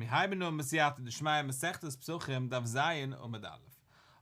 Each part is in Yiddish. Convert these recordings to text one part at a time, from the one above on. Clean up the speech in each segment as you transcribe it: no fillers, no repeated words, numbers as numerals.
מיר הייבן אן בסייעתא דשמיא מסכת פסחים דף ז עמוד א'.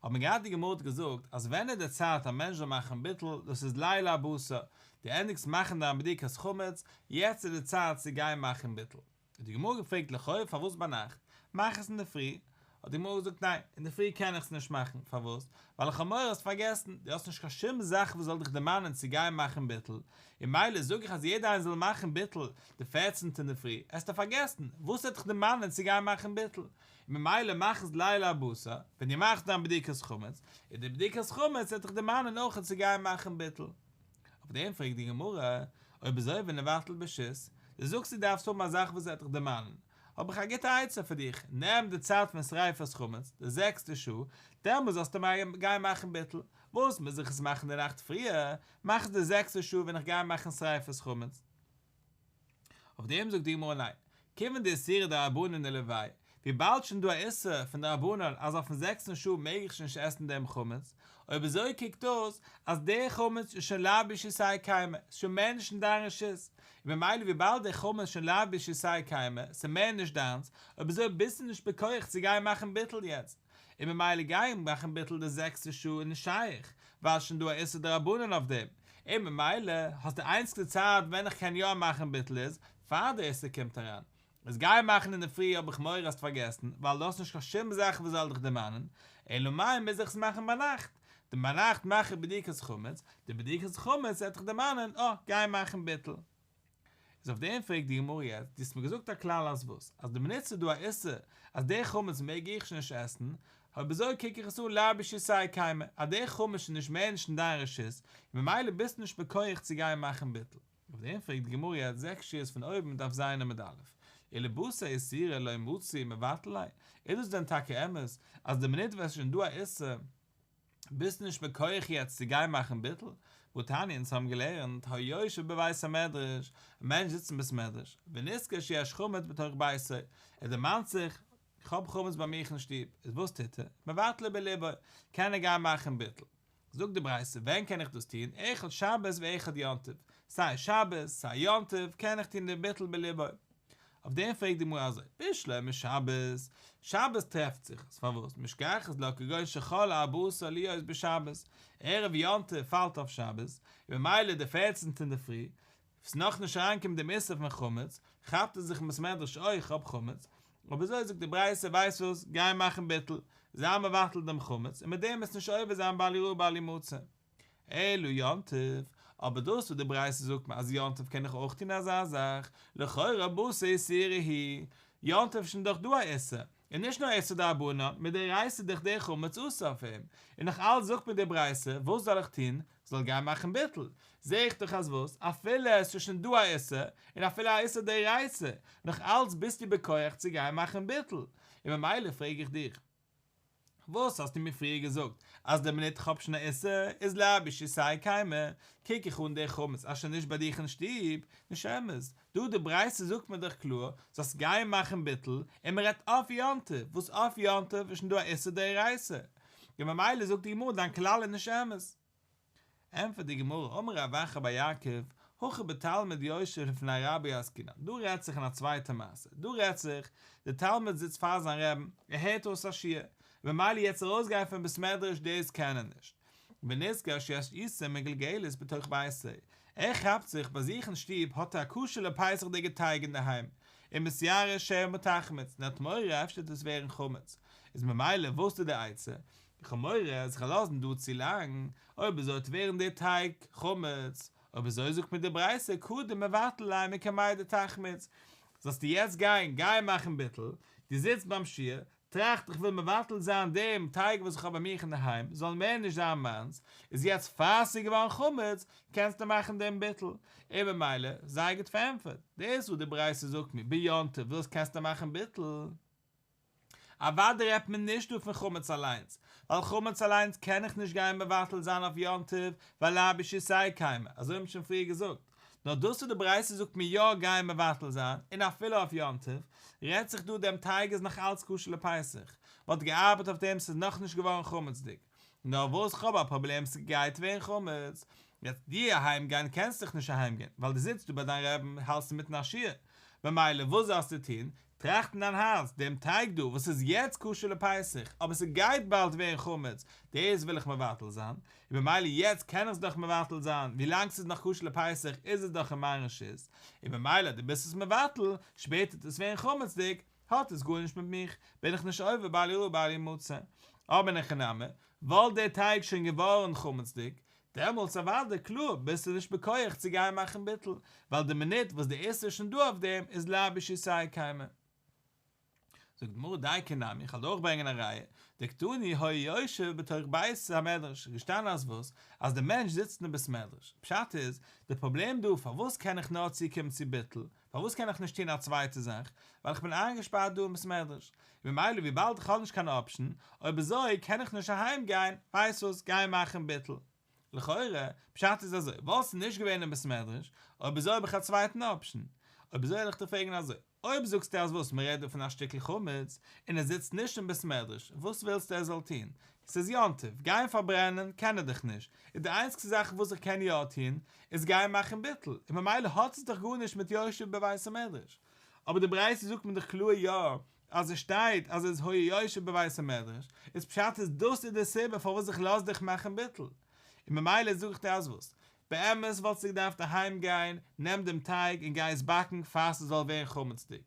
האט מען געהאט די גמרא האט געזאגט אז ווען איז די צייט א מענטש זאל מאכן ביטול דאס איז ליל ארבעה עשר, דו ענדיגסט מאכן דיין בדיקת חמץ, יעצט איז די צייט צו גיין מאכן ביטול. האט די גמרא געפרעגט לכאו' פארוואס ביינאכט? מאך עס אינדערפרי. האט די גמרא געזאגט ניין, אינדערפרי קען איך עס נישט מאכן, פארוואס? ווייל איך האב מורא האסט פארגעסן, דו האסט נישט קיין שום זאך וואס זאל דיך דערמאנען צו גיין מאכן ביטול, און מילא זאג איך אז יעדער איינער זאל מאכן ביטול די פערצנטע אינדערפרי, עסטו פארגעסן, וואס וועט דיך דערמאנען צו גיין מאכן ביטול? און ממילא מאך עס ליל ארבעה עשר, ווען דו מאכסט דיין בדיקת חמץ, און די בדיקת חמץ וועט דיך דערמאנען אויך צו גיין מאכן ביטול. אויף דעם פרעגט די גמרא, אויב אזוי ונבטל בשית, דו זאגסט דו דארפסט האבן א זאך וואס וועט דיך דערמאנען, האב איך א גוטע עצה פאר דיך, נעם די צייט פון שריפת חמץ, די זעקסטע שעה, דעמאלס זאלסטו גיין מאכן ביטול, וואס מוז איך עס מאכן די נאכט פריער, מאך עס די זעקסטע שעה ווען איך גיי מאכן שריפת חמץ. אויף דעם זאגט די גמרא ניין, כיוון דאיסורא דרבנן עילויה, וויבאלד שוין דא א איסור פון די רבנן אז אויפן זעקסטן שעה מעג איך שוין נישט עסן דעם חמץ, אויב אזוי קוקט אויס אז דער חמץ איז שוין לאו ברשותיה קיימא, ס'איז שוין מער נישט אין דיין רשות, און ממילא וויבאלד דער חמץ איז שוין לאו ברשותיה קיימא, ס'איז מער נישט דיינס, אויב אזוי ביסטו נישט בכח צו גיין מאכן ביטול יעצט, און ממילא גיין מאכן ביטול די זעקסטע שעה איז נישט שייך, ווייל ס'שוין דא א איסור דרבנן אויף דעם, און ממילא האסט די איינציגסטע צייט ווען איך קען יא מאכן ביטול איז פאר די איסור קומט אריין, עס גיין מאכן אינדערפרי האב איך מורא האסט פארגעסן, ווייל דו האסט נישט קיין שום זאך וואס זאל דיך דערמאנען, אלא מאי מוז איך עס מאכן ביינאכט, דען ביינאכט מאך איך בדיקת חמץ, די בדיקת חמץ וועט דיך דערמאנען, אה, גיי מאכן ביטול. איז אויף דעם פרעגט די גמרא יעצט, דו האסט מיר געזאגט א כלל אז וואס? אז די מינוט ס'איז דא א איסור אז די חמץ מעג איך שוין נישט עסן, אויב אזוי קוק איך עס אן לאו ברשותיה קיימא, אז די חמץ איז נישט מער נישט אין דיין רשות, און ממילא ביסטו נישט בכח צו גיין מאכן ביטול. אויף דעם פרעגט די גמרא יעצט זעקס שורות פון אויבן דף ז עמוד א', אלא בתר איסורא לא מצי מבטל ליה, איז דאס דען טאקע אמת אז די מינוט ווען עס איז שוין דא א איסור ביסטו נישט בכח יעצט צו גיין מאכן ביטול? והתניא אונז האבן געלערנט היושב בבית המדרש, א מענטש זיצט אין בית מדרש, ונזכר שיש חמץ בתוך ביתו, ער דערמאנט זיך איך האב חמץ ביי מיך אין שטוב, איז וואס טוט ער? מבטלו בליבו, קען ער גיין מאכן ביטול. זאגט די ברייתא, ווען קען איך דאס טון? אחד שבת ואחד יום טוב, סיי שבת סיי יום טוב קען איך טון די ביטול בליבו. אויף דעם פרעגט די גמרא אזוי, בשלמא שבת, שבת טרעפט זיך עס, פארוואס? משכחת לה כגון שחל ארבעה עשר להיות בשבת, ערב יום טוב פאלט אויף שבת, און ממילא די פערצנטע אינדערפרי, ס'איז נאכנישט אריינגעקומען דעם איסור פון חמץ, כאפט ער זיך אין בית מדרש אוי איך האב חמץ, אויב אזוי זאגט די ברייתא ווייסט וואס, גיי מאכן ביטול, זיי מבטל דעם חמץ, און מיט דעם וועסטו נישט עובר זיין בל יראה בל ימצא. אלא יום טוב, אבער דאס וואס די ברייתא זאגט מיר אז יום טוב קען איך אויך טון אזא זאך, לכאורה בתר איסורא הוא, יום טוב איז שוין דאך דא א איסור, און נישט נאר איסור דרבנן, מדאורייתא איז דאך דער חמץ אסור אויף אים, און נאך אלץ זאגט מיר די ברייתא, וואס זאל איך טון, זאל גיין מאכן ביטול, זעה איך דאך אז וואס, אפילו עס איז שוין דא א איסור, און אפילו א איסור דאורייתא, נאך אלץ ביסטו בכח צו גיין מאכן ביטול, און ממילא פרעג איך דיך, וואס האסטו מיר פריער געזאגט אז די מינוט איך האב שוין א איסור איז לאו ברשותיה קיימא, קוק איך אן די חמץ אז שוין נישט ביי דיך אין שטוב, נישט אמת, דא די ברייתא זאגט מיר דאך קלאר זאלסט גיין מאכן ביטול, און מען רעדט אויף יום טוב, וואס אויף יום טוב איז שוין דא א איסור דאורייתא, און ממילא זאגט די גמרא דיין כלל איז נישט אמת. ענטפערט די גמרא, אמר רב אחא בר יעקב, הכא בתלמיד יושב לפני רבו עסקינן, דא רעדט זיך אין א צווייטע מעשה, דא רעדט זיך, דער תלמיד זיצט פאר זיין רעבן, ער הערט אויס א שיעור, ממילא יעצט ארויסגיין פון בית מדרש דאס קען ער נישט, ונזכר שיש עיסה מגולגלת בתוך ביתו, ער כאפט זיך, ביי זיך אין שטוב האט ער א כשר לפסח'דיגע טייג אינדערהיים, ומתיירא שמא תחמיץ, און ער האט מורא אפשר וועט עס ווערן חמץ, איז ממילא וואס איז די עצה? איך האב מורא אז איך וועל לאזן דא צו לאנג, אויב אזוי וועט ווערן דער טייג חמץ, אויב אזוי זאגט מיר די ברייתא קדים מבטל ליה מקמי דתחמיץ, זאלסטו יעצט גיין, גיי מאכן ביטול, דו זיצט ביים שיעור, טראכט איך וויל מבטל זיין דעם טייג וואס איך האב ביי מיך אינדערהיים, זאל מער נישט זיין מיינס, איז יעצט פאר ס'איז געווארן חמץ, קענסטו מאכן דעם ביטול, און ממילא, זייער גוט פארענטפערט, דאס וואס די ברייתא זאגט מיר ביום טוב וואס קענסטו מאכן ביטול. אוודאי רעדט מען נישט דא פון חמץ אליינס, ווייל חמץ אליינס קען איך נישט גיין מבטל זיין אויף יום טוב, ווייל לאו ברשותיה קיימא, אזוי האט מען שוין פריער געזאגט, נאר דאס וואס די ברייתא זאגט מיר יא גיין מבטל זיין, און אפילו אויף יום טוב, רעדט זיך דא דעם טייג איז נאך אלץ כשר לפסח, מען האט געארבעט אויף דעם ס'איז נאכנישט געווארן חמצ'דיג, נאר וואס כ'האב א פראבלעם ס'גייט ווערן חמץ, יעצט דו אהיים גיין קענסט דאך נישט אהיים גיין, ווייל דו זיצט דא ביי דיין רעבן האלסט אינמיטן א שיעור, ממילא וואס זאלסטו טון? טראכט אין דיין הארץ, דעם טייג דא וואס איז יעצט כשר לפסח, אבער ס'גייט באלד ווערן חמץ, דאס וויל איך מבטל זיין, און ממילא יעצט קען איך עס דאך מבטל זיין, ווילאנג ס'איז נאך כשר לפסח איז עס דאך אין מיין רשות, און ממילא דו ביסט עס מבטל, שפעטער וועט עס ווערן חמצ'דיג, האט עס גארנישט מיט מיך, בין איך נישט עובר בל יראה בל ימצא. אבער אין הכי נמי, וואלט דער טייג שוין געווארן חמצ'דיג, דעמאלטס אוודאי קלאר ביסטו נישט בכח צו גיין מאכן ביטול, ווייל די מינוט וואס די איסור איז שוין דא אויף דעם איז לאו ברשותיה קיימא. זאגט די גמרא דייקא נמי, איך וועל דיר אויך ברענגען א ראיה, דקתני היה יושב בתוך בית המדרש, איז געשטאנען אז וואס? אז די מענטש זיצט אין בית מדרש, פשט איז, די פראבלעם דא פארוואס קען איך נאר צוקומען צו ביטול, פארוואס קען איך נישט טון א צווייטע זאך? ווייל איך בין איינגעשפארט דא אין בית מדרש, און ממילא וויבאלד איך האב נישט קיין אפשן, אויב אזוי קען איך נישט אהיים גיין, ווייסט וואס, גיי מאכן ביטול. לכאורה, פשט איז אזוי, וואלסטו נישט געווען אין בית מדרש, אויב אזוי האב איך א צווייטן אפשן. אויב אזוי וועל איך דיר פרעגן אזוי, אויב זאגסטו אז וואס, מ'רעדט דא פון א שטיקל חמץ, און ער זיצט נישט אין בית מדרש, וואס ווילסטו ער זאל טון? ס'איז יום טוב, גיין פארברענען קען ער דאך נישט, איז די איינציגסטע זאך וואס איך קען יא טון, איז גיין מאכן ביטול, און ממילא האט עס דאך גארנישט מיט יושב בבית המדרש. אבער די ברייתא זאגט מיר דאך קלאר יא, אז עס שטייט אז עס איז היה יושב בבית המדרש, איז פשט איז דאס איז די סיבה פארוואס איך לאז דיך מאכן ביטול, און ממילא זאג איך דיר אז וואס? באמת וואלטסטו געדארפט אהיים גיין, נעם דעם טייג און גיי עס באקן פאר ס'זאל ווערן חמצ'דיג.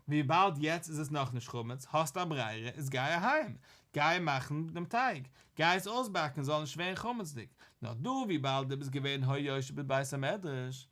וויבאלד יעצט איז עס נאכנישט חמץ, האסטו א ברירה, איז גיי אהיים, גיי מאכן דעם טייג, גיי עס אויסבאקן זאל נישט ווערן חמצ'דיג. נאר דא וויבאלד דו ביסט געווען היה יושב בבית המדרש,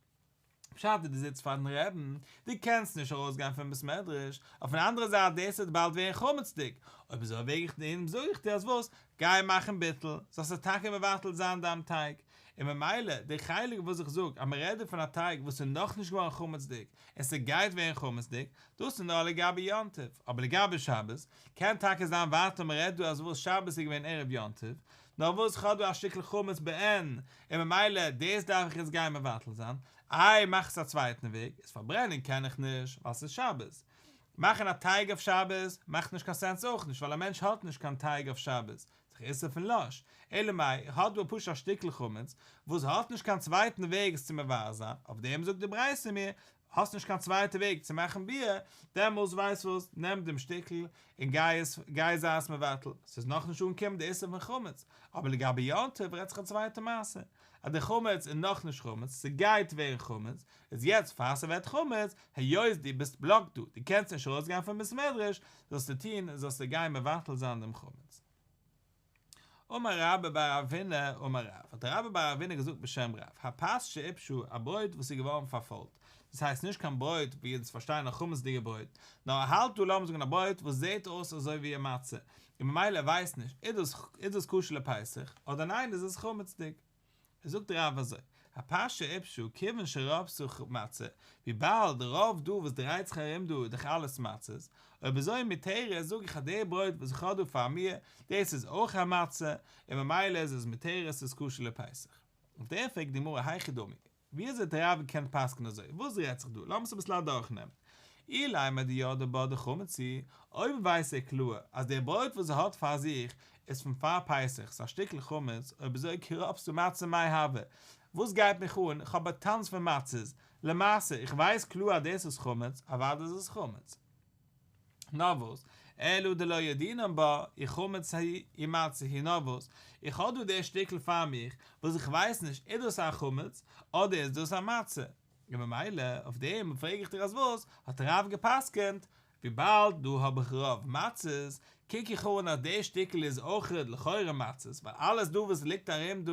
פשט איז דו זיצט פארן רעבן, דו קענסט נישט ארויסגיין פון בית מדרש, אויפן אנדערע זייט דאס וועט באלד ווערן חמצ'דיג, אויב אזוי וועגן דעם זאג איך דיר אז וואס, גיי מאכן ביטול, זאלסטו טאקע מבטל זיין דיין טייג, און ממילא די חלק וואס איך זאג אז מען רעדט דא פון א טייג וואס איז נאכנישט געווארן חמצ'דיג און ס'גייט ווערן חמצ'דיג, דאס איז נאר לגבי יום טוב, אבער לגבי שבת, קען טאקע זיין ווייטער מען רעדט דא אז וואס שבת איז געווען ערב יום טוב, נאר וואס כ'האב דא א שטיקל חמץ בעין, און ממילא דאס דארף איך יעצט גיין מבטל זיין, איי מאך עס א צווייטן וועג, איז פארברענען קען איך נישט ווייל ס'איז שבת, מאכן א טייג אויף שבת מאכט נישט קיין סענס אויך נישט ווייל א מענטש האט נישט קיין טייג אויף שבת, ס'איז איסור פון לש, אלא מאי איך האב דא פשוט א שטיקל חמץ וואס האט נישט קיין צווייטן וועג עס צו מבער זיין, אויף דעם זאגט די ברייתא מיר, האסט נישט קיין צווייטע וועג צו מאכן ביעור, דעמאלס ווייסט וואס, נעם דעם שטיקל און גיי עס, גיי זיי עס מבטל, ס'איז נאכנישט אנגעקומען די איסור פון חמץ, אבער לגבי יום טוב רעדט זיך א צווייטע מעשה, אז די חמץ איז נאכנישט חמץ, ס'גייט ווערן חמץ, איז יעצט פאר ס'ווערט חמץ, היות דו ביסט בלאקד דא, דו קענסט נישט ארויסגיין פון בית מדרש, זאלסטו טון, זאלסטו גיין מבטל זיין דעם חמץ. אמר רבה בר רב הונא אמר רב, האט רבה בר רב הונא געזאגט בשם רב, הפת שעיפשה, א ברויט וואס איז געווארן פארפוילט, דאס הייסט נישט קיין ברויט ווי אונז פארשטייען א חמצ'דיגע ברויט, נאר ער האלט דא לאמיר זאגן א ברויט וואס זעט אויס אזוי ווי א מצה, און ממילא ער ווייסט נישט, איז דאס איז דאס כשר לפסח, אדער ניין איז עס חמצ'דיג. זאגט רב אזוי, הפת שעיפשה כיוון שרבתה מצה, וויבאלד רוב דא וואס דרייט זיך ארום דא איז דאך אלעס מצות, אויב אזוי מותרת זאג איך אז די ברויט וואס איך האב דא פאר מיר, דאס איז אויך א מצה, און ממילא איז עס מותרת ס'איז כשר לפסח. אויף דעם פרעגט די גמרא היכי דמי, ווי אזוי האט רב געקענט פסק'נען אזוי? וואס רעדט זיך דא? לאמיר עס אביסל אדורכנעמען. אילימא דידע בה דחמץ היא, אויב ווייסט ער קלאר אז דער ברויט וואס ער האט פאר זיך איז פון פאר פסח, ס'איז א שטיקל חמץ, אויב אזוי כי רבתה מצה מאי הוי, וואס גייט מיך אן, איך האב א טאנץ פון מצות, למעשה איך ווייס קלאר אז דאס איז חמץ, אוודאי איז עס חמץ. נאר וואס, אלא דלא ידעינן בה, אי חמץ היא אי מצה היא, נאר וואס, איך האב דא דער שטיקל פאר מיך, וואס איך ווייס נישט איז דאס א חמץ, אדער איז דאס א מצה. און ממילא אויף דעם פרעג איך דיר אז וואס האט רב גע'פסק'נט, וויבאלד דא האב איך רוב מצות, קוק איך אן אז די שטיקל איז אויכעט לכאורה מצות, ווייל אלעס דא וואס ליגט ארום דא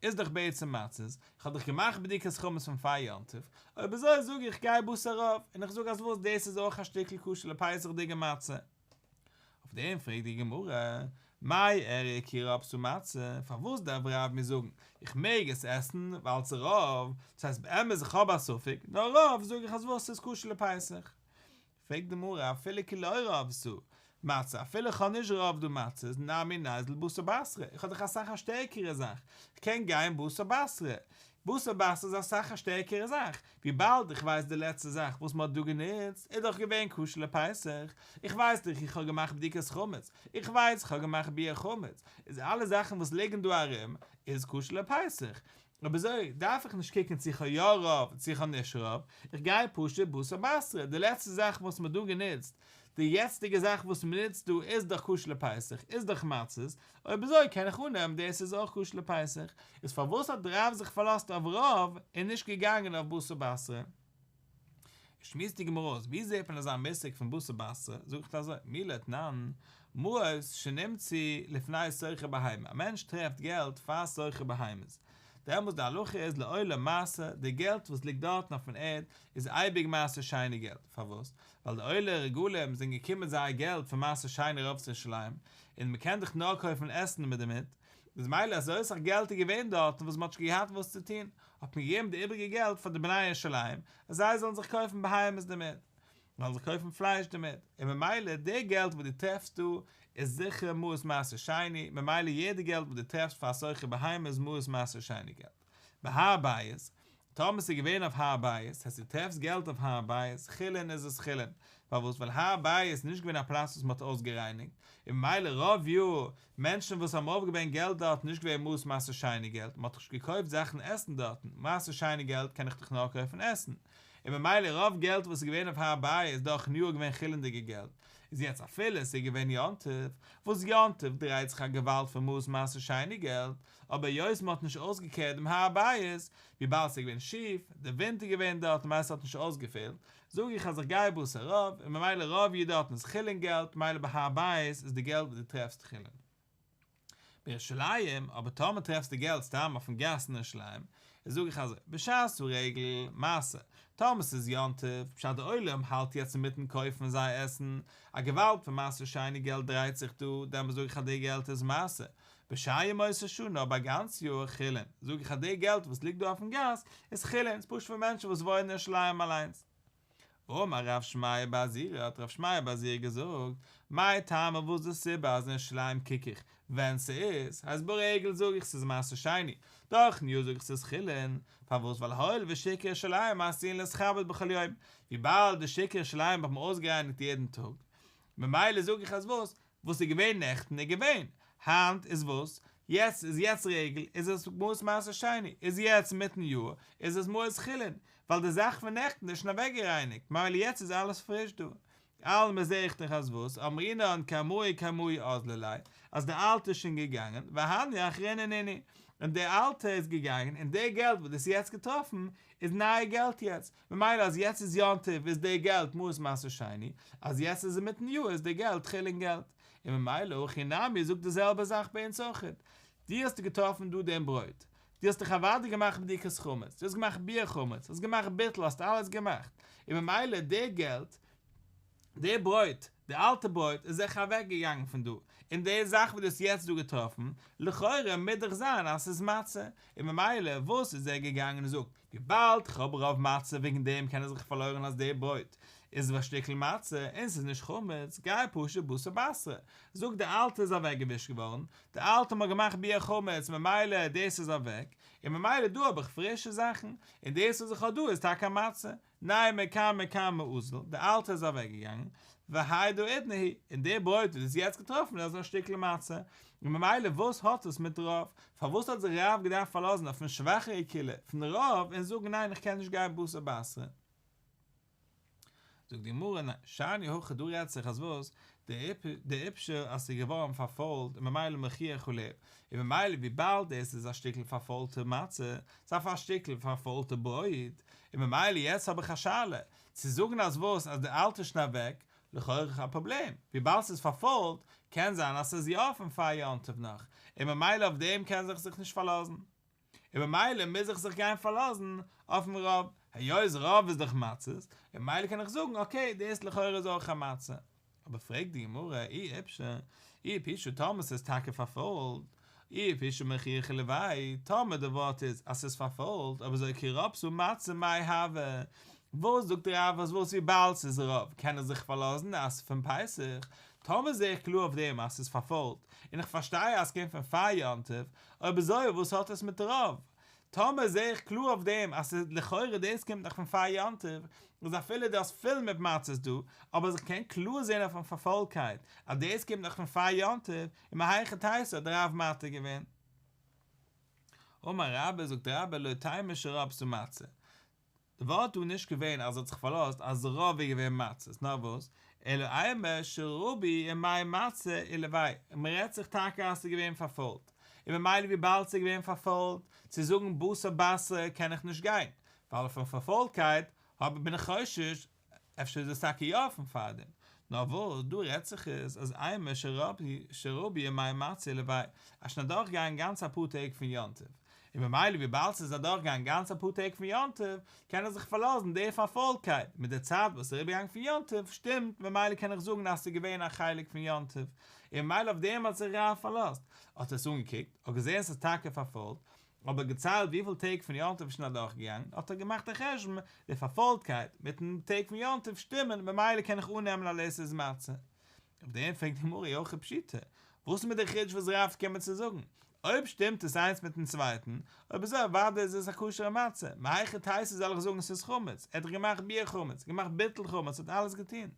איז דאך בעצם מצות, איך האב דאך געמאכט בדיקת חמץ פון פאר יום טוב, אויב אזוי זאג איך גיי בתר רוב, און איך זאג אז וואס דאס איז אויך א שטיקל כשר לפסח'דיגע מצה. אויף דעם פרעגט די גמרא, מאי איריא כי רבתה מצה, פארוואס דארף רב מיר זאגן איך מעג עס עסן ווייל ס'איז רוב, דאס הייסט באמת איך האב א ספק, נאר רוב זאג איך אז וואס ס'איז כשר לפסח. פרעגט די גמרא אפילו כי לא רבתה מצה, אפילו איך האב נישט רוב דא מצות, נמי ניזיל בתר בתרא, איך האב דאך אסאך א שטערקערע זאך, איך קען גיין בתר בתרא, בתר בתרא איז אסאך א שטערקערע זאך, וויבאלד איך ווייס די לעצטע זאך וואס מען האט דא גענוצט איז דאך געווען כשר לפסח, איך ווייס דאך איך האב געמאכט בדיקת חמץ, איך ווייס איך האב געמאכט ביעור חמץ, איז אלע זאכן וואס ליגן דא ארום איז כשר לפסח, אויב אזוי דארף איך נישט קוקן צו איך האב יא רוב צו איך האב נישט רוב, איך גיי פשוט בתר בתרא, די לעצטע זאך וואס מען האט דא גענוצט, די יעצטיגע זאך וואס מען נוצט דא איז דאך כשר לפסח, איז דאך מצות, אויב אזוי קען איך אננעמען דאס איז אויך כשר לפסח, איז פארוואס האט רב זיך פארלאזט אויף רוב און נישט געגאנגען אויף בתר בתרא? שמועסט די גמרא אויס, ווי זעט מען אזא מושג פון בתר בתרא, זאגט אזוי, מי לא תנן, מעות שנמצאו לפני סוחרי בהמה, א מענטש טרעפט געלט פאר סוחרי בהמות, דעמאלטס די הלכה איז לעולם מעשר, די געלט וואס ליגט דארטן אויפן ערד איז אייביג מעשר שני געלט, פארוואס? ווייל די עולי רגלים זענען געקומען מיט זייער געלט פון מעשר שני ארויף צו ירושלים, און מען קען דאך נאר קויפן עסן מיט דערמיט, איז מילא אזוי סאך געלט איז געווען דארטן וואס מען האט נישט געהאט וואס צו טון, האט מען געגעבן די איבריגע געלט פאר די בני ירושלים אז זיי זאלן זיך קויפן בהמות דערמיט, זאלן זיך קויפן פלייש דערמיט, און ממילא די געלט וואס דו טרעפסט דא איז זיכער מעות מעשר שני, ממילא יעדע געלט וואס דו טרעפסט פאר א סוחר בהמה איז מעות מעשר שני געלט. בהר הבית, טאמער ס'איז געווען אויף הר הבית, הייסט דו טרעפסט געלט אויף הר הבית, חולין איז עס חולין, פארוואס? ווייל הר הבית איז נישט געווען א פלאץ וואס מ'האט אויסגערייניגט, און ממילא רוב יאר מענטשן וואס האבן ארויפגעברענגט געלט דארטן נישט געווען מעות מעשר שני געלט, מ'האט דאך נישט געקויפט זאכן עסן דארטן, מעשר שני געלט קען איך דאך נאר קויפן עסן, און ממילא רוב געלט וואס איז געווען אויף הר הבית איז דורכן יאר געווען חולין'דיגע געלט, איז יעצט אפילו עס איז געווען יום טוב, וואס יום טוב דרייט זיך א געוואלד פון מעות מעשר שני געלט, אבער היות מ'האט נישט אויסגעקערט דעם הר הבית, וויבאלד ס'איז געווען שיף, די ווינט איז געווען דארט און ממילא ס'האט נישט אויסגעפעלט, זאג איך אז איך גיי בתר רוב, און ממילא רוב יאר דארטן איז חולין געלט, ממילא ביי הר הבית איז די געלט וואס דו טרעפסט חולין. בירושלים, אבער טאמער טרעפסטו געלט סתם אויפן גאס אין ירושלים, איז זאג איך אזוי, בשעת הרגל, מעשר, טאמער ס'איז יום טוב, פשט די עולם האלט יעצט אינמיטן קויפן זייער עסן, א געוואלד פון מעשר שני געלט דרייט זיך דא, דעמאלס זאג איך אז די געלט איז מעשר, בשאר ימות השנה אבער א גאנץ יאר חולין, זאג איך אז די געלט וואס ליגט דא אויפן גאס איז חולין, ס'איז פשוט פון מענטשן וואס וואוינען אין ירושלים אליינס. ואמר רב שמעיה בר זירא האט רב שמעיה בר זירא געזאגט, מאי טעמא וואס איז די סיבה אז אין ירושלים קוק איך ווען ס'איז, הייסט ברגל זאג איך ס'איז מעשר שני, דורכן יאר זאג איך ס'איז חולין, פארוואס ווייל הואיל ושוקי ירושלים עשויין להתכבד בכל יום, וויבאלד די שוקי ירושלים האט מען אויסגערייניגט יעדן טאג, ממילא זאג איך אז וואס וואס איז געווען נעכטן איז געווען, היינט איז וואס? יעצט איז יעצט רגל איז עס מעות מעשר שני, איז יעצט מיטן יאר איז עס מעות חולין, ווייל די זאך פון נעכטן איז שוין אוועקגערייניגט, ממילא יעצט איז אלעס פריש דא. אלמא זעה איך דאך אז וואס, אמרינן קמאי קמאי אזלא ליה, אז די אלטע איז שוין געגאנגען, והני אחריני נינהו, און די אלטע איז געגאנגען, און די געלט וואס דו האסט יעצט געטראפן, איז נייע געלט יעצט, ממילא אז יעצט איז יום טוב איז די געלט מעות מעשר שני, אז יעצט איז אינמיטן יאר איז די געלט חולין געלט. און ממילא הכא נמי זאגט די זעלבע זאך ביי אונז אויכעט. דו האסט געטראפן דא דעם ברויט, דו האסט דאך אוודאי געמאכט בדיקת חמץ, דו האסט געמאכט ביעור חמץ, האסט געמאכט ביטול, האסט אלעס געמאכט, און ממילא די געלט, די ברויט, די אלטע ברויט איז זיכער אוועק געגאנגען פון דא, און די זאך וואס דו האסט יעצט דא געטראפן, לכאורה מוז דאך זיין אז ס'איז מצה, און ממילא וואס איז ער געגאנגען און זאגט, וויבאלד כ'האב רוב מצה וועגן דעם קען ער זיך פארלוירן אז די ברויט איז א שטיקל מצה און ס'איז נישט חמץ, גיי פשוט בתר בתרא, זאג די אלטע איז אוועק געווישט געווארן, די אלטע מ'האט געמאכט ביעור חמץ ממילא דאס איז אוועק, און ממילא דא האב איך פרישע זאכן, און דאס וואס איך האב דא איז טאקע א מצה, נימא קמא קמא אזל, די אלטע איז אוועק געגאנגען, והאי דהאידנא הוא, און די ברויט וואס איז יעצט געטראפן איז א שטיקל מצה, און ממילא וואס האט עס מיט רוב, פארוואס האט זיך רב געדארפט פארלאזן אויפן שוואכערע קולא פון רוב און זאגן ניין איך קען נישט גיין בתר בתרא? זאגט די גמרא ניין, שאני הכא דא רעדט זיך אז וואס, דאיפשא אז ס'איז געווארן פארפוילט און ממילא מוכיח עליה, און ממילא וויבאלד דאס איז א שטיקל פארפוילטע מצה, ס'איז א שטיקל פארפוילטע ברויט, און ממילא יעצט האב איך א שאלה, צו זאגן אז וואס אז די אלטע איז שוין אוועק, לכאורה א פראבלעם, וויבאלד ס'איז פארפוילט, קען זיין אז ס'איז יא פון פאר יום טוב נאך, און ממילא אויף דעם קען זיך זיך נישט פארלאזן. און ממילא מוז איך זיך גיין פארלאזן אויפן רוב, היות רוב איז דאך מצות, און ממילא קען איך זאגן אקעי דאס לכאורה איז אויך א מצה. אבער פרעגט די גמרא, אי איפשא, אי איפשא טאמער ס'איז טאקע פארפוילט, אי איפשא מוכיחא לויה, טאמער די ווארט איז אז ס'איז פארפוילט, אויב אזוי כי רבתה מצה מאי הוי, וואס זאגט רב אז וואס וויבאלד ס'איז רוב קען איך זיך פארלאזן אז ס'איז פון פסח, טאמער זעה איך קלאר אויף דעם אז ס'איז פארפוילט, און איך פארשטיי אז ס'קומט פון פאר יום טוב, אויב אזוי וואס האט עס מיט רוב? טאמער זעה איך קלאר אויף דעם אז ס'איז לכאורה דאס קומט נאך פון פאר יום טוב, איז אפילו דו האסט פול מיט מצות דא, אבער אז איך קען קלאר זען אויפן פארפוילקייט אז דאס קומט נאך פון פאר יום טוב, און מהיכי תיתי האט רב מתיר געווען. אמר רבה, זאגט רבה, לא תימא שרבתה מצה. די ווארט דא איז נישט געווען אז ער האט זיך פארלאזט אז רוב איז געווען מצות, נאר וואס, אלא אימא שרבו ימי מצה עילויה, מען רעדט זיך טאקע אז ס'איז געווען פארפוילט, און ממילא וויבאלד ס'איז געווען פארפוילט, צו זאגן בתר בתרא קען איך נישט גיין, ווייל פון פארפוילטקייט האב בין איך חושש אפשר איז עס טאקע יא פון פארדעם, נאר וואס דא רעדט זיך איז אז אימא שרבו ימי מצה עילויה, אז שוין אדורכגעגאנגען גאנץ אפאר טעג פון יום טוב, און ממילא וויבאלד ס'איז אדורכגעגאנגען גאנץ אפאר טעג פון יום טוב, קען איך זיך פארלאזן די פארפוילטקייט מיט די צייט וואס איז אריבערגעגאנגען פון יום טוב שטימט, ממילא קען איך זאגן אז ס'איז געווען א חלק פון יום טוב, און ממילא אויף דעם האט זיך רב פארלאזט, האט ער עס אנגעקוקט, האט געזען ס'איז טאקע פארפוילט, אבער געציילט וויפיל טעג פון יום טוב איז שוין אדורכגעגאנגען, האט ער געמאכט א חשבון, די פארפוילטקייט מיטן טעג פון יום טוב שטימען, ממילא קען איך אננעמען אז דאס איז מצה. אויף דעם פרעגט די גמרא אי הכי פשיטא, וואס איז מיט די חידוש וואס רב איז געקומען צו זאגן? אויב שטימט עס איינס מיטן צווייטן, אויב אזוי אוודאי איז עס א כשר'ע מצה, מהיכי תיתי זאל איך זאגן ס'איז חמץ, ער האט דאך געמאכט ביעור חמץ, געמאכט ביטול חמץ, האט אלעס געטון.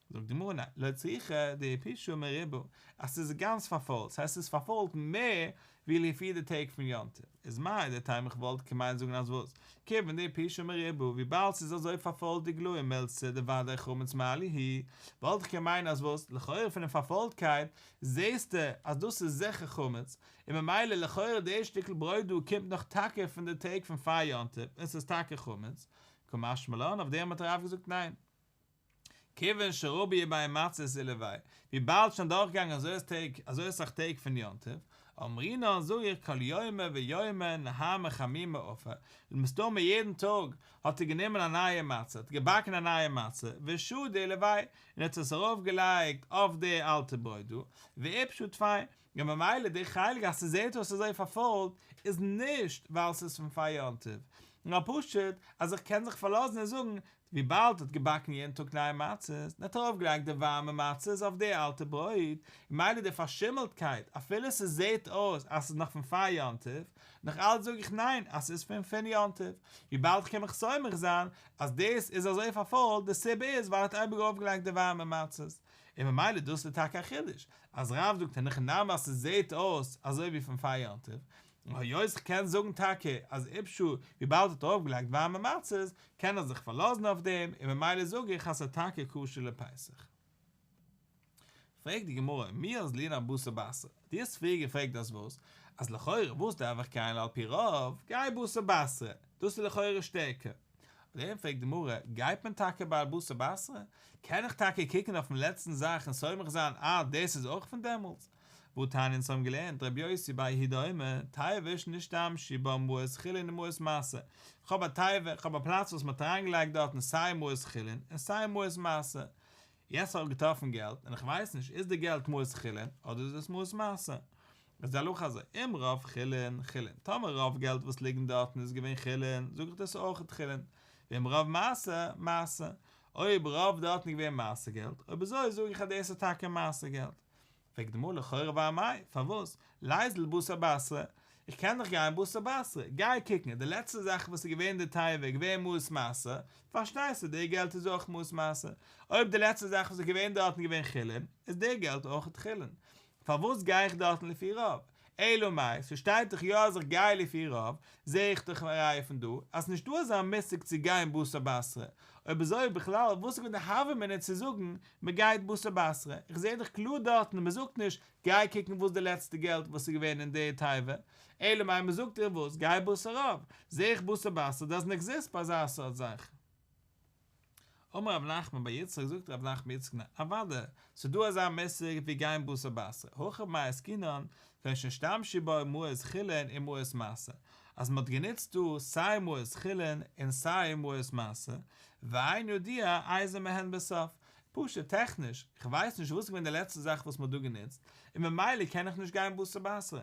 זאגט די גמרא ניין, לא צריכא דעיפושה מרובה, אז ס'איז גאנץ פארפוילט, ס'הייסט ס'איז פארפוילט מער ווי לפי די טעג פון יום טוב, איז מהו דתימא איך וואלט געמיינט זאגן אז וואס, כיוון דעיפושה מרובה, וויבאלד ס'איז אזוי פארפוילט דאיגלאי מילתא דודאי חמץ מעליא הוא, וואלט איך געמיינט אז וואס, לכאורה פונעם פארפוילטקייט זעהסטו אז דאס איז זיכער חמץ, און ממילא לכאורה די שטיקל ברויט דא קומט נאך טאקע פון די טעג פון פאר יום טוב און ס'איז טאקע חמץ, קא משמע לן אויף דעם האט רב געזאגט ניין. כיוון שרבו ימי מצות עילויה, וויבאלד שוין דורכגעגאנגען אזוי טעג אזוי אסאך טעג פון יום טוב, אמרינן זאג איך כל יומא ויומא נהמא חמימא אפי, מסתמא יעדן טאג האט ער גענומען א נייע מצה, האט געבאקן א נייע מצה, ושדי עילויה, און האט עס ארויף געלייגט אויף די אלטע ברויט דא, ואיפשא טפי, און ממילא די חלק אז ס'זעט אויס אזוי פארפוילט איז נישט ווייל ס'איז פון פאר יום טוב, נאר פשוט אז איך קען זיך פארלאזן און זאגן וויבאלד ער האט געבאקן יעדן טאג נייע מצות, און האט ארויפגעלייגט די ווארעמע מצות אויף די אלטע ברויט, און ממילא די פארשימלטקייט, אפילו ס'זעט אויס אז ס'איז נאך פון פאר יום טוב, נאך אלץ זאג איך ניין אז ס'איז פון פון יום טוב, וויבאלד כ'קען מיך סומך זיין אז דאס איז אזוי פארפוילט, די סיבה איז ווייל ער האט אייביג ארויפגעלייגט די ווארעמע מצות, און ממילא דאס איז טאקע א חידוש, אז רב זאגט אין הכי נמי אז ס'זעט אויס אזוי ווי פון פאר יום טוב, און היות כ'קען זאגן טאקע אז איפשא וויבאלד ער האט ארויפגעלייגט ווארעמע מצות קען ער זיך פארלאזן אויף דעם און ממילא זאג איך אז ס'איז טאקע כשר לפסח. פרעגט די גמרא מי אזלינן בתר בתרא, דו האסט פריער געפרעגט אז וואס? אז לכאורה וואס דארף איך גיין על פי רוב, גיי בתר בתרא, דאס איז לכאורה שטערקער. אויף דעם פרעגט די גמרא, גייט מען טאקע ביי בתר בתרא? קען איך טאקע קוקן אויפן לעצטן זאך און סומך זיין אה דאס איז אויך פון דעמאלטס? והתניא אונז האבן געלערנט רבי יוסי בר יהודה אומר, תיבה שנשתמשו בה מעות חולין ומעות מעשר, איך האב א תיבה, איך האב א פלאץ וואס מען האט אריינגעלייגט דארטן סיי מעות חולין און סיי מעות מעשר, יעצט האב איך געטראפן געלט און איך ווייס נישט איז די געלט מעות חולין אדער איז עס מעות מעשר, איז די הלכה אזוי, אם רוב חולין, חולין, טאמער רוב געלט וואס ליגן דארטן איז געווען חולין, זאג איך דאס איז אויכעט חולין, ואם רוב מעשר, מעשר, אויב רוב דארטן איז געווען מעשר געלט, אויב אזוי זאג איך אז דאס איז טאקע מעשר געלט. פרעגט די גמרא לכאורה ואמאי, פארוואס? ליזיל בתר בתרא, איך קען דאך גיין בתר בתרא, גיי קוקן, די לעצטע זאך וואס איז געווען אין די תיבה איז געווען מעות מעשר, פארשטייסטו די געלט איז אויך מעות מעשר, אויב די לעצטע זאך וואס איז געווען דארטן איז געווען חולין, איז די געלט אויך חולין, פארוואס גיי איך דארטן לפי רוב? אלא מאי, ס'שטייט דאך יא אז איך גיי לפי רוב, זעה איך דאך א ראיה פון דא, אז ס'נישט דא אזא מושג צו גיין בתר בתרא, אויב אזוי בכלל וואס איז געווען די הוה אמינא צו זאגן מ'גייט בתר בתרא, איך זעה דאך קלאר דארטן מ'זאגט נישט גיי קוקן וואס די לעצטע געלט וואס איז געווען אין די תיבה, אלא מאי מ'זאגט דיר וואס, גיי בתר רוב, זעה איך בתר בתרא דאזנט עקזיסט ביי אזא סארט זאך. אמר רב נחמן בר יצחק, זאגט רב נחמן בר יצחק ניין, אוודאי, ס'איז דא אזא מושג ווי גיין בתר בתרא, הכא במאי עסקינן, כגון שנשתמשו בו מעות חולין ומעות מעשר, אז מ'האט גענוצט דא סיי מעות חולין און סיי מעות מעשר, ואין ידוע איזה מהן בסוף, פשוט טעכניש, כ'ווייס נישט וואס איז געווען די לעצטע זאך וואס מ'האט דא גענוצט, און ממילא קען איך נישט גיין בתר בתרא,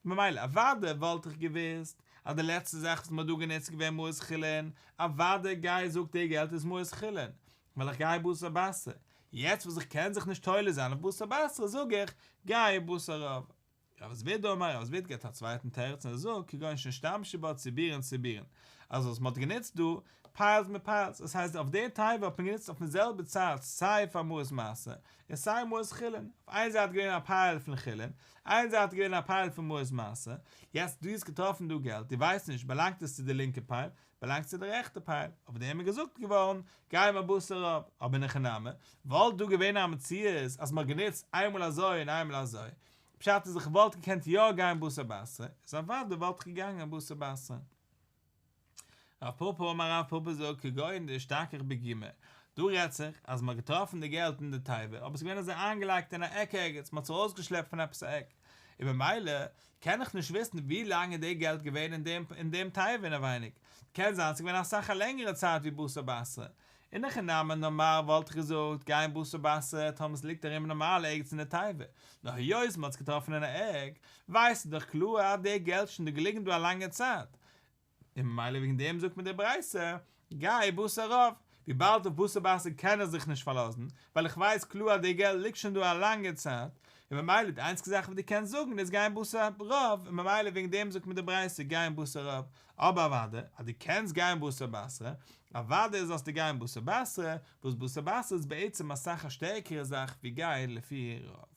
ממילא אוודאי וואלט איך געוואוסט אז די לעצטע זאך וואס מ'האט דא גענוצט איז געווען מעות חולין, אוודאי גיי זאג די געלט איז מעות חולין, ווייל איך גיי בתר בתרא, יעצט וואס איך קען זיך נישט תולה זיין אויף בתר בתרא זאג איך, גיי בתר רוב. רב זביד אמר, רב זביד געבט א צווייטן תירוץ און ער זאגט, כגון שנשתמשו בה ציבורין ציבורין, אז וואס מ'האט גענוצט דא. פיילס מיט פיילס, דאס הייסט אויף די תיבה האט מען גענוצט אויפן זעלבע צייט סיי פאר מעות מעשר און סיי מעות חולין, אויף איין זייט געווען א פייל פון חולין, איין זייט געווען א פייל פון מעות מעשר, יעצט דו האסט געטראפן דא געלט, דו ווייסט נישט באלאנגט עס צו די לינקע פייל, באלאנגט צו די רעכטע פייל, אויף דעם איז געזאגט געווארן, גיי מיר בתר רוב, אבער אין הכי נמי, וואלט דא געווען א מציאות אז מ'האט גענוצט איינמאל אזוי און איינמאל אזוי, פשט איז איך וואלט געקענט יא גיין בתר בתרא, איז אוודאי וואלט איך געגאנגען בתר בתרא. רב פפא אמר רב פפא זאגט כגון דאשתכח בגומא, דא רעדט זיך אז מ'האט געטראפן די געלט אין די תיבה אבער ס'איז געווען אזוי איינגעלייגט אין א עק ערגעץ, מ'האט עס ארויסגעשלעפט פון עפעס א עק, און במילא קען איך נישט וויסן ווי לאנג איז די געלט געווען אין דעם אין דעם תיבה אינעווייניג, קען זיין ס'איז געווען אסאך א לענגערע צייט ווי בתר בתרא, אין הכי נמי נארמאל וואלט איך געזאגט גיין בתר בתרא טאמער ס'ליגט ארום נארמאל ערגעץ אין די תיבה, נאר היות מ'האט עס געטראפן אין א עק, ווייסטו דאך קלאר אז די געלט שוין דא געליגן דא א לאנגע צייט, און ממילא וועגן דעם זאגט מיר די ברייתא, גיי בתר רוב, וויבאלד אויף בתר בתרא קען ער זיך נישט פארלאזן, ווייל איך ווייס קלאר אז די געלט ליגט שוין דא א לאנגע צייט, און ממילא די איינציגע זאך וואס דו קענסט זאגן איז גיין בתר רוב, און ממילא וועגן דעם זאגט מיר די ברייתא גיין בתר רוב, אבער אוודאי אז דו קענסט גיין בתר בתרא, אוודאי זאלסטו גיין בתר בתרא, וואס בתר בתרא איז בעצם אסאך א שטערקערע זאך ווי גיין לפי רוב.